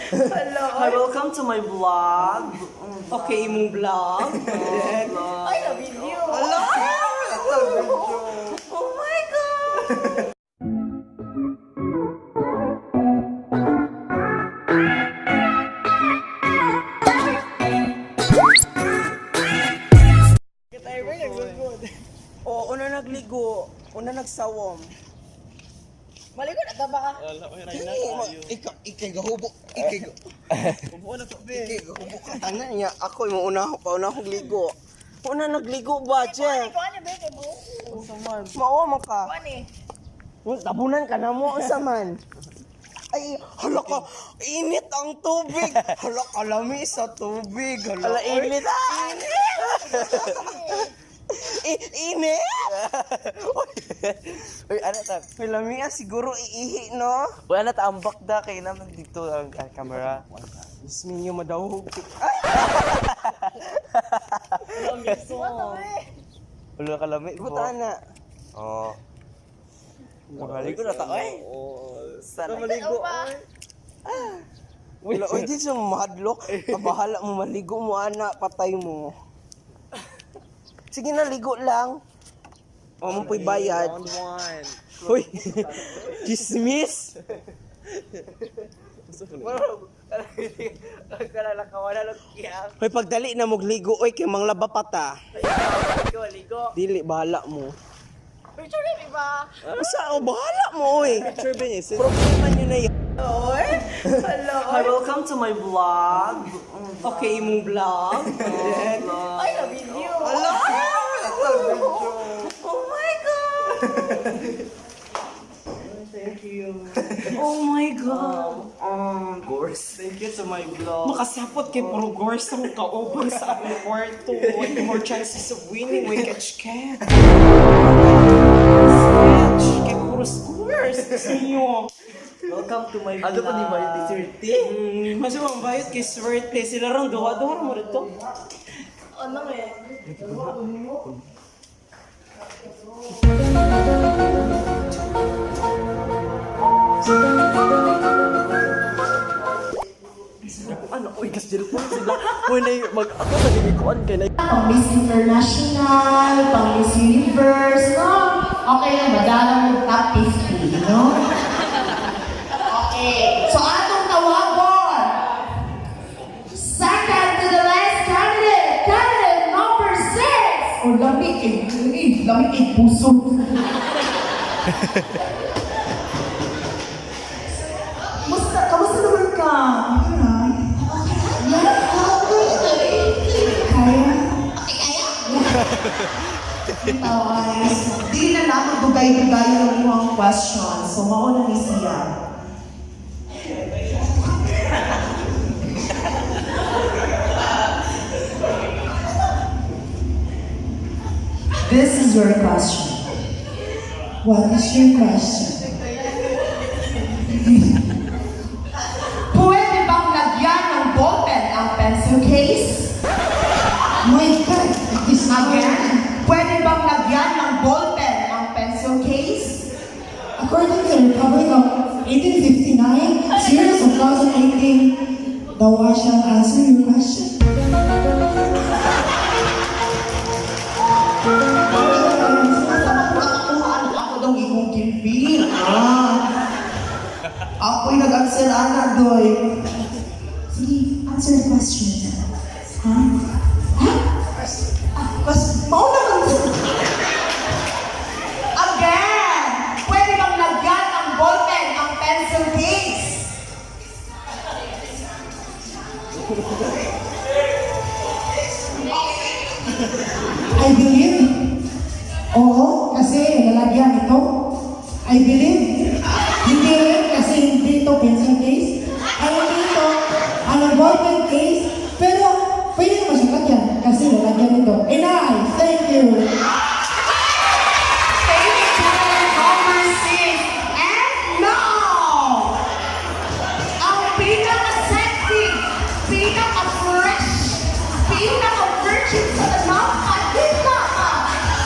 Hello. Hi, welcome to my vlog. Okay, imong vlog. Vlog. Ay, na-video. Hello. Oh my God. Oo, una nagligo, una nagsawom. Maligo na ka ba? Ikaw, ikay gahubo, ikay gahubo. Ikay gahubo ka. Tanan niya, ako yung una, pauna akong ligo. Una nagligo ba, Che? Kuan ni bebe mo. Mao man ka. Kuan ni. Well, tabunan ka na mo, unsa man. Ay, hala ka, init ang tubig. Hala ka, lami sa tubig. Hala, init. Init. Init. Uy, ano ta? May lami ah, siguro iihi, no? Uy, ano ta? Ambak da kay naman dito ang camera. Diyos mio, madawog. Ay! Wala ka lami po. Buta na. Oo. Maligo na ta, oy. Sana. Maligo, oy. Wala, oy, di siya mahadlok. Bahala mo, maligo mo, ana, patay mo. Sige na, ligo lang. O, mo po'y bayad. Round one. Hoy, chismis! Hoy, pagdali na mogligo, oy, kay manglaba pa ta. Ligo, ligo. Dili, bahala mo. Picture ni ba? Sa, oh, bahala mo, oy. Picture ba niya? Problema nyo na yun. Oy. Hello. Hi, welcome to my vlog. Okay, imong vlog. Ay, na-video. Hello! Oh my God! Thank you. Oh my God! Course. Thank you to my vlog. Makasapot kay puro girls ang kauban sa akong kwarto. More chances of winning we catch cat. Sketch kay puro squares. Niyo. Welcome to my vlog. Ano pa di ba yung swerte? Mas ang bayot kay swerte sila ron duha-duha mo rito. Ano eh? Ano? Uy, kasi po sila. Uy, na mag ako sa ginikuan kay na Pang Miss International, pang Miss Universe, no? Okay lang, madalang mo top 50, no? Okay, so atong tawagon. Second to the last candidate, candidate number 6! O lami kay, eh, lami kay puso. Musta, kamusta naman ka? Okay na. Yeah, okay. Kaya? Ito, guys. Di na natin dugay-dugay yung imong question. So, mauna ni siya. This is your question. What is your question? Pwede bang lagyan ng ballpen ang pencil case? My God! This again? Pwede bang lagyan ng ballpen ang pencil case? According to the Republic of 1859, series of 2018, thou I shall answer your question. Asa man ko nakakuha ako daw imong gipil? Ah. Ako'y nag-answer ana doy. Sige, answer the question. Huh? Huh? Ah, Mas mao naman. Again, pwede bang lagyan ng ballpen ang pencil case? I believe. Oo, kasi lalagyan ito. I believe. Hindi rin kasi hindi ito pencil case. Ay, hindi ito ano, ballpen case. Pero pwede naman siyang lagyan kasi lalagyan ito. And I, thank you. Thank you, candidate number 6. And now, ang pinaka-sexy, pinaka-fresh, pinaka-virgin sa tanang kadila.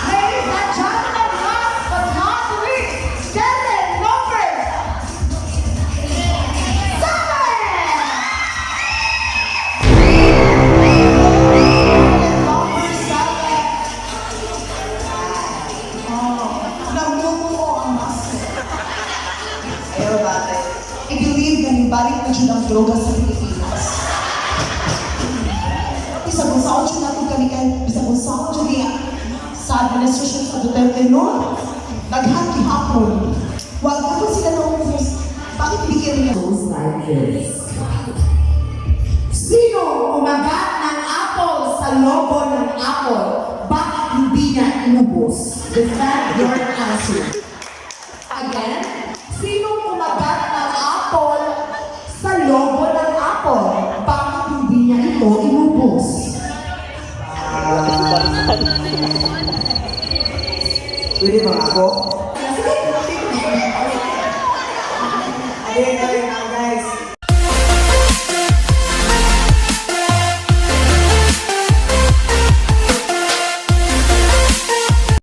Ladies and gentlemen, last but not least, candidate number 7! Ibalik na jud ang droga sa Pilipinas. Bisag unsaon jud nato kami kay bisag unsaon jud niya sa administrasyon sa Duterte, no? Daghan gihapon. Wa gihapon sila na. Bakit bigyan niya? Goes like this. Sino kumagat ng apple sa logo ng Apple? Bakit hindi niya inubos? Defend your answer. Again, sino kumagat ng apple sa logo ng Apple? Bakit hindi niya ito inubos? Pwede ba ako?